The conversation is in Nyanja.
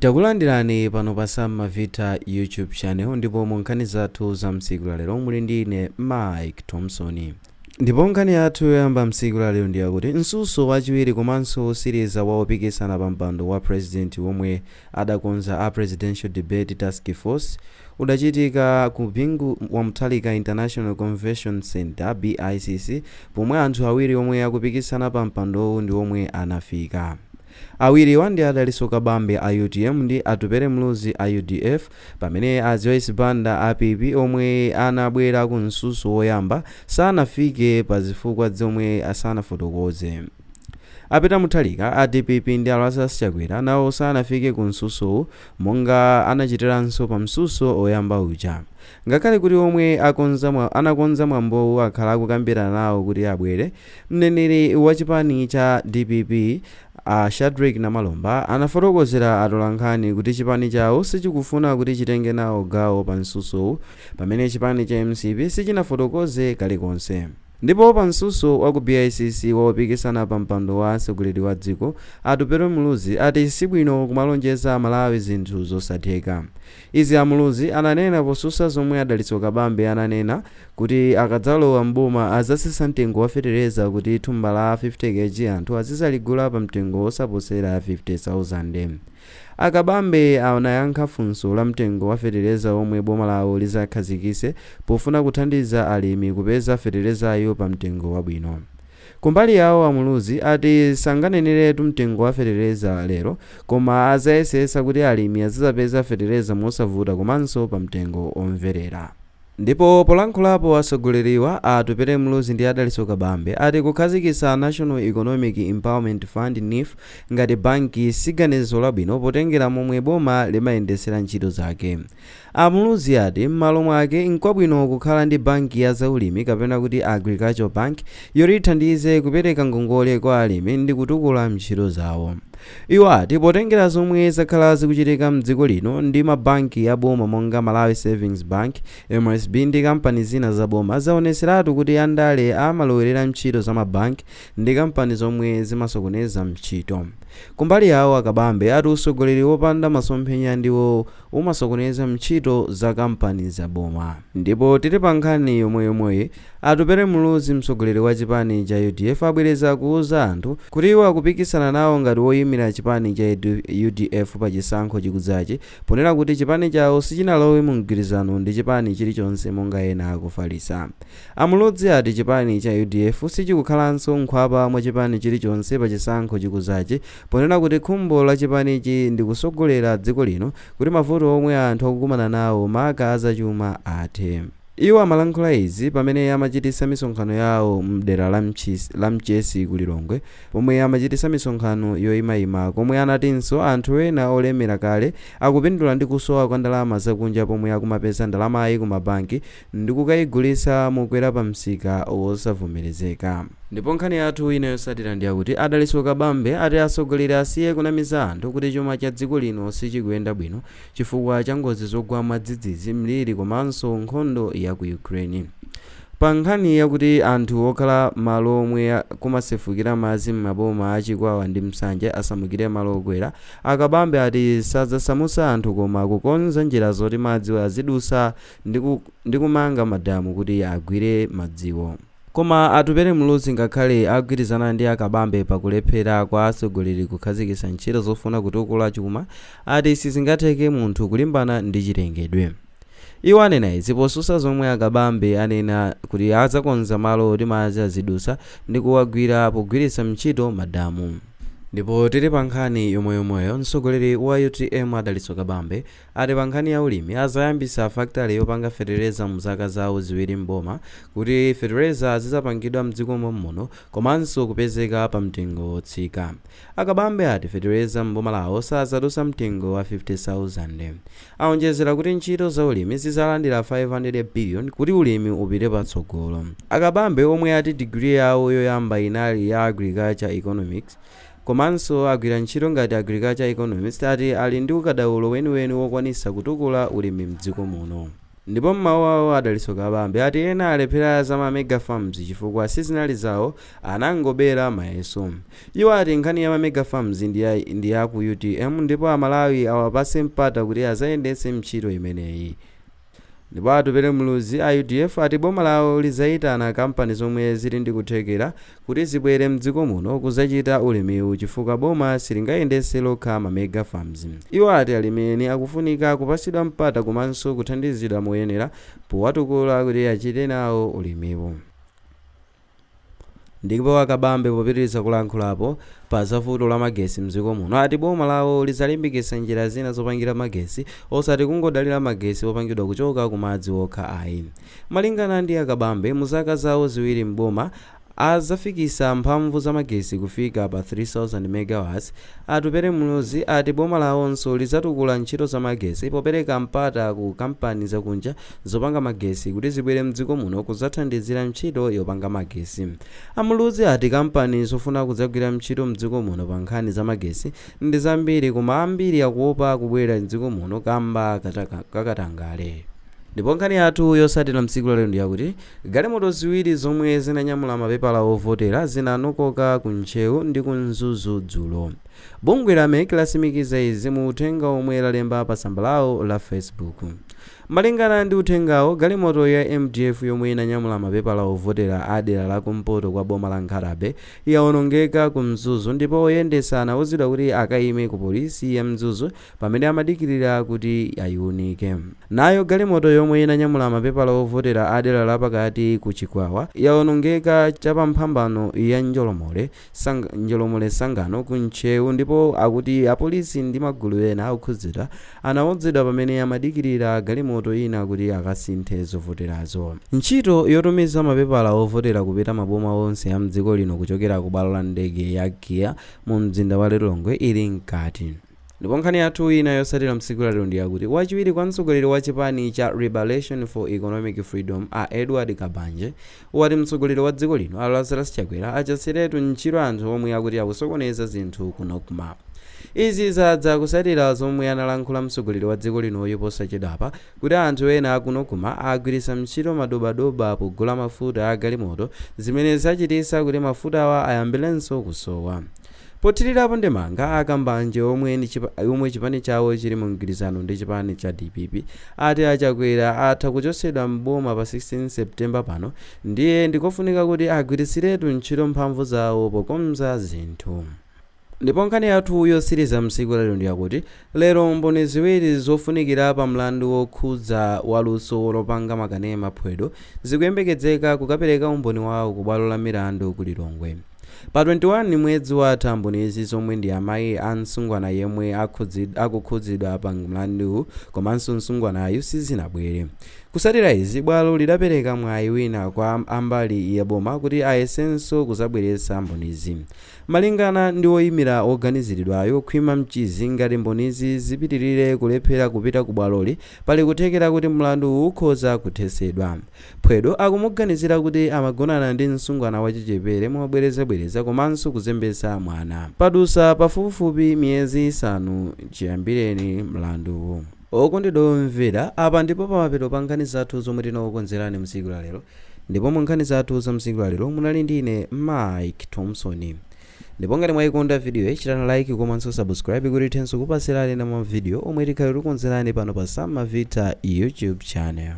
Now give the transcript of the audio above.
Takulandirani pano pa Sam Mavita YouTube channel, ndipo mu nkhani zathu za msiku lalero muli ndi ine Mike Thompson. Ndipo nkhani yathu yoyamba msiku lalero ndi yakuti mtsutso wachiwiri komanso wotsiriza wa opikisana pa mpando wa president womwe adakonza a Presidential Debate Task Force udachitika ku Bingu wa Mutharika International Convention Center, BICC, pomwe anthu awiri omwe akupikisana pa mpandowu ndi omwe anafika. Awiriwa ndi a Dalitso Kabambe a UTM ndi Atupele Muluzi a UDF, pamene a Joyce Banda a PP, omwe anabwera ku mtsutso woyamba, sanafike pa zifukwa zomwe asanafotokoze. A Peter Mutharika a DPP ndi a Lazarus Chakwera nawo sanafike ku mtsutsowu monga anachitiranso pa mtsutso oyamba uja, ngakhale kuti omwe anakonza mwambowu akhala akukambirana nawo kuti abwere. Mneneri wa chipani cha DPP, a Shadrick Namalomba, anafotokozera atolankhani kuti chipani chawo sichikufuna kuti chitenge nawo gawo pa mtsutsowu, pamene chipani cha MCP sichinafotokoze kalikonse. Ndipo pa mtsutso wa ku BICC wopikisana pa mpando wa atsogoleri wa dziko, Atupele Muluzi ati sibwino kumalonjeza Amalawi zinthu zosatheka. Izi a Muluzi ananena potsutsa zomwe a Dalitso Kabambe ananena kuti akadzalowa mboma adzatsitsa mtengo wa fetereza kuti thumba la 50 kg anthu azizaligula pa mtengo wosaposera 50,000. A Kabambe anayankha funso la mtengo wa fetereza omwe boma lawo lizakhazikitse pofuna kuthandiza alimi kupeza feterezayo pa mtengo wabwino. Kumbali yawo, a Muluzi ati sanganeneretu mtengo wa fetereza lero, koma azayesesa kuti alimi azizapeza fetereza mosavuta komanso pa mtengo omverera. Ndipo polankhulapo, atsogoleriwa a Atupele Muluzi ndi a Dalitso Kabambe ati kukhazikitsa National Economic Empowerment Fund, NEEF, ngati banki siganizo labwino potengera momwe boma limayendesera ntchito zake. A Muluzi ati m'malo mwake nkwabwino kukhala ndi banki ya zaulimi, kapena kuti Agricultural Bank, yoti ithandize kupereka ngongole kwa alimi ndi kutukula ntchito zawo. Iwo ati potengera zomwe zakhala zikuchitika mdziko lino ndi mabanki aboma monga Malawi Savings Bank, MSB, ndi kampani zina zaboma, zaoneseratu kuti andale amalowerera ntchito za mabanki ndi kampani zomwe zimasokoneza ntchito. Kumbali yawo, a Kabambe ati utsogoleri wopanda masomphenya ndiwo umasokoneza ntchito za kampani zaboma. Ndipo tili pa nkhani yomweyomweyi, Atupele Muluzi, mtsogoleri wa chipani cha UDF, abwereza kuuza anthu kuti iwo akupikisana nawo ngati woyimira chipani cha UDF pa chisankho chikudzachi, ponena kuti chipani chawo sichinalowe mu mgwirizano ndi chipani chilichonse monga ena akufalitsa. A Muluzi ati chipani cha UDF sichikukhalanso nkhwapa mwa chipani chilichonse pa chisankho chikudzachi, ponena kuti khumbo la chipanichi ndi kusogolera dziko lino kuti mavuto omwe anthu akukumana nawo, maka azachuma, athe. Iwo amalankhula izi pamene amachitisa misonkhano yawo mdera la Mchesi ku Lilongwe, pomwe amachitisa misonkhano yoyimayima, komwe anatinso anthu ena olemera kale akupindula ndi kusowa kwa ndalama zakunja, pomwe akumapeza ndalamayi ku mabanki ndi kukayigulitsa mokwera pa msika wosavomerezeka. Ndipo nkhani yathu ina yotsatira ndi yakuti a Dalitso Kabambe ati atsogoleri asiye kunamiza anthu kuti chuma cha dziko lino sichikuyenda bwino chifukwa cha ngozi zogwa mwadzidzidzi, mliri komanso nkhondo ya ku Ukraine. Pa nkhani yakuti anthu okhala malo omwe kumasefukira madzi m'maboma a Chikwawa ndi Nsanje asamukire malo okwera, a Kabambe ati sadzasamutsa anthu koma kukonza njira zoti madzi azidusa ndi kumanga madamu kuti agwire madziwo. Koma Atupele Muluzi, ngakhale agwirizana ndi a Kabambe pakulephera kwa atsogoleri kukhazikitsa ntchito zofuna kutukula chuma, ati sizingatheke munthu kulimbana ndi chilengedwe. Iwo anena izi potsutsa zomwe a Kabambe anena kuti adzakonza malo oti madzi azidusa ndi kuwagwira pogwiritsa ntchito madamu. Ndipo tili pa nkhani yomweyomweyo, mtsogoleri wa UTM a Dalitso Kabambe ati pa nkhani ya ulimi azayambisa factory yopanga fetereza mu zaka zawo 2 mboma, kuti fetereza azizapangidwa mdziko muno komanso kupezeka pa mtengo wotsika. A Kabambe ati fetereza mboma lawo sazadusa mtengo wa 50,000. Aonjezera kuti ntchito za ulimi zizalandira 500 billion kuti ulimi upite patsogolo. A Kabambe, omwe ati digiri yawo yoyamba inali ya agriculture economics komanso agwira ntchito ngati agriculture economist, ati ali ndi ukadaulo weniweni wokwanisa kutukula ulimi mdziko muno. Ndipo mmawu awo, a Dalitso Kabambe ati ena alephera za ma mega farms chifukwa sizinali zawo, anangobera mayeso. Iwo ati nkhani ya ma mega farms ndi ya ku UTM ndipo Amalawi awapase mpata kuti azayendetse ntchito imeneyi. Ndipo Atupele Muluzi a UDF ati boma lawo lizayitana kampani zomwe zili ndi kuthekera kuti zibwere mdziko muno kuzachita ulimiwu, chifukwa boma silingayendetse lokha ma mega farms. Iwo ati alimi akufunika kupasidwa mpata komanso kuthandizidwa moyenera powatukula kuti achite nawo ulimiwu. Ndipo Akabambe popitiriza kulankhulapo pa zavuto la magesi mdziko muno, ati boma lawo lizalimbikitsa njira zina zopangira magesi, osati kungodalira magesi opangidwa kuchoka ku madzi okha ayi. Malingana ndi Akabambe, mu zaka zawo 2 mboma azafikisa mphamvu za magesi kufika pa 3000 megawatts. Atupele Muluzi ati boma lawonso lizatukula ntchito za magesi popereka mpata ku kampani zakunja zopanga magesi kuti zibwere mdziko muno kuzathandizira ntchito yopanga magesi. Amuluzi ati kampani zofuna kudzagwira ntchito mdziko muno pa nkhani za magesi ndi zambiri, koma ambiri akuopa kubwera mdziko muno kamba kakatangale. Ndipo nkhani yathu yosatira mtsiku lalero ndi yakuti galimoto ziwiri zomwe zinanyamula mapepala ovotera zinanokoka ku Ntcheu ndi ku Mzuzu dzulo. Bungwe la MEC lasimikiza izi mu uthenga omwe lalemba pa tsamba lawo la Facebook. Malingana ndi uthengawo, galimoto ya MDF yomwe inanyamula mapepala ovotera a dera la kumpoto kwa boma la Nkhata Bay yawonongeka ku Mzuzu, ndipo oyendesa anawuzidwa kuti akayime ku polisi ya Mzuzu pamene amadikirira kuti ayiunike. Nayo galimoto yomwe inanyamula mapepala ovotera a dera lapakati ku Chikwawa yawonongeka chapamphambano ya Njolomole Sangano ku Ntcheu, ndipo akuti apolisi ndi magulu ena okhudzidwa anawudzidwa pamene amadikirira galimoto ina kuti akasinthe zovoterazo. Ntchito yotumiza mapepala ovotera kupita maboma onse a mdziko lino kuchokera ku bwalo la ndege ya KIA mu mzinda wa Lilongwe ili mkati. Ndipo nkhani yathu ina yosatira mtsiku lalero ndi yakuti wachiwiri kwa mtsogoleri wa chipani cha Liberation for Economic Freedom, a Edward Kabanje, wati mtsogoleri wa dziko lino a Lazarus Chakwera achotseretu ntchito anthu omwe akuti akusokoneza zinthu ku NOCMA. Izi zadza kusatira zomwe analankhula mtsogoleri wa dziko linoyo posachedwapa kuti anthu ena aku NOCMA agwiritsa ntchito madobadoba pogula mafuta a galimoto, zimene zachititsa kuti mafutawa ayambirenso kusowa. Pothirirapo ndemanga, Akambanje, omwe chipani chawo chili mu mgwirizano ndi chipani cha DPP, ati Achakwera atha kuchotsedwa mboma pa 16 September pano, ndiye ndikofunika kuti agwiritsiretu ntchito mphamvu zawo pokonza zinthu. Ndipo nkhani yathu yotsiriza msiku lalero ndi yakuti lero mboni ziwiri zofunikira pa mlandu wokhudza waluso lopanga makanema Phwedo zikuyembekezeka kukapereka umboni wawo ku bwalo la milandu ku Lilongwe pa 21 mwezi watha. Mbonizi, zomwe ndi amayi a msungwana yemwe akukhudzidwa pa mlanduwu komanso msungwanayu, sizinabwere. Kusatira izi, bwalo lidapereka mwayi wina kwa ambali ya boma kuti ayesenso kuzabweretsa mbonizi. Malingana ndi woyimira woganiziridwayo, Khwima Mchizi, ngati mbonizi zipitirire kulephera kupita ku bwaloli, pali kuthekera kuti mlandu ukhoza kuthetsedwa. Phwedo akumuganizira kuti amagonana ndi msungwana wachichepere mobwerezabwereza komanso kuzembetsa mwana. Padusa pafupifupi miyezi 5 chiyambireni mlanduwu. Okondedwa omvera, apa ndipo pamapeto pa nkhani zathu zomwe tinakukonzerani msiku la lero. Ndipo mu nkhani zathu za msiku la lero munali ndine Mike Thompson. Ndipo ngati mwayikonda video, chitani like komanso subscribe kuti tithenso kupasirani na mavidiyo omwe tikhale tikukonzerani pano pa Sam Mavita YouTube channel.